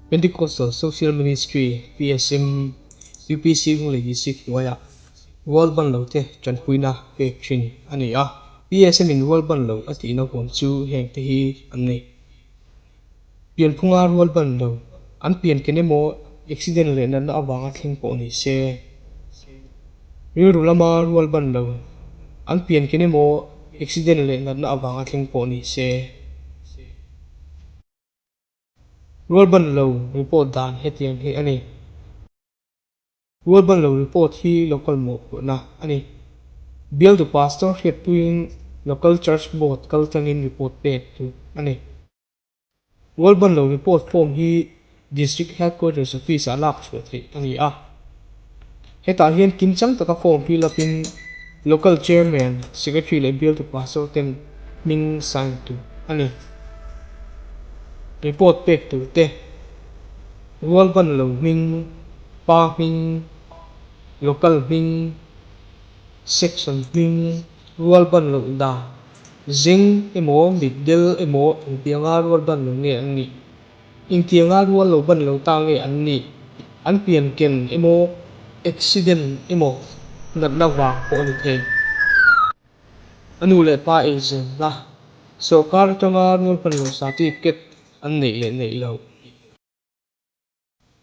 Pentecostal Social Ministry, PSM, UPC Lunglei District hnuaiah rualbanlote tanpuina pek thin a ni a. PSM in rualbanlo a tihna huam chu hengte hi an ni. Pianphunga rualbanlo, an pian ken emaw accident leh natna avanga thleng pawh ni se. Rilru lama rualbanlo, an pian ken emaw accident leh natna avanga thleng pawh ni se. Rualbanlo report dan hetiang hi a ni. Rualbanlo report hi local mawhphurhna a ni. Bialtu pastor hriatpuiin local church board kal tlangin report pek tur a ni. Rualbanlo report form hi District Headquarters Office ah lak chhuah theih a ni a. Hetah hian kimchang taka form fill up in Local Chairman, Secretary leh Bialtu Pastor ten hming sign tur a ni. Report pek tur te, Rualbanlo hming, pa hming, Local hming, Section hming, Rualbanloh dan, zeng emaw mitdel emaw engtianga rualbanlo nge an nih? Engtianga rual lo ban lo ta nge an nih? An pian ken emaw, accident emaw natna vang pawh a ni thei. A nu leh pa eizawnna, sawrkar atanga rualban lo certificate an neih leh neih loh.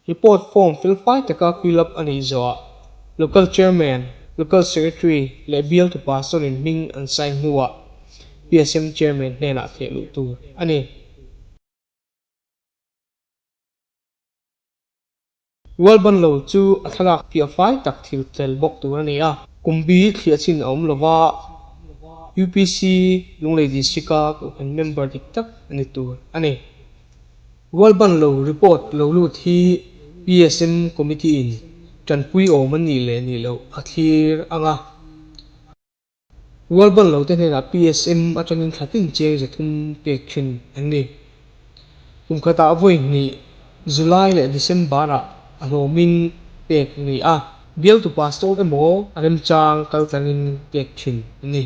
Report form felfai taka fill up a nih zawhah Local Chairman, Local Secretary leh Bialtu Pastor in hming an sign hnuah PSM Chairman hnenah theh luh tur a ni. Rualban lo chu a thlalak fiah fai tak thil tel bawk tur a ni a. Kum bi thliah chin a awm lova, UPC Lunglei District-a kohhran member dik tak a ni tur a ni. Rualban lo report lo lut hi PSM Committee-in tanpui awm a nih leh nih loh a thlir ang a. Rualban lote hnenah PSM atangin thla tin cheng 300 pek thin an ni. Kum khatah vawi hnih July leh December-ah a hlawmin pek a ni a. Bialtu pastor emaw a remchang kal tlangin pek thin an ni.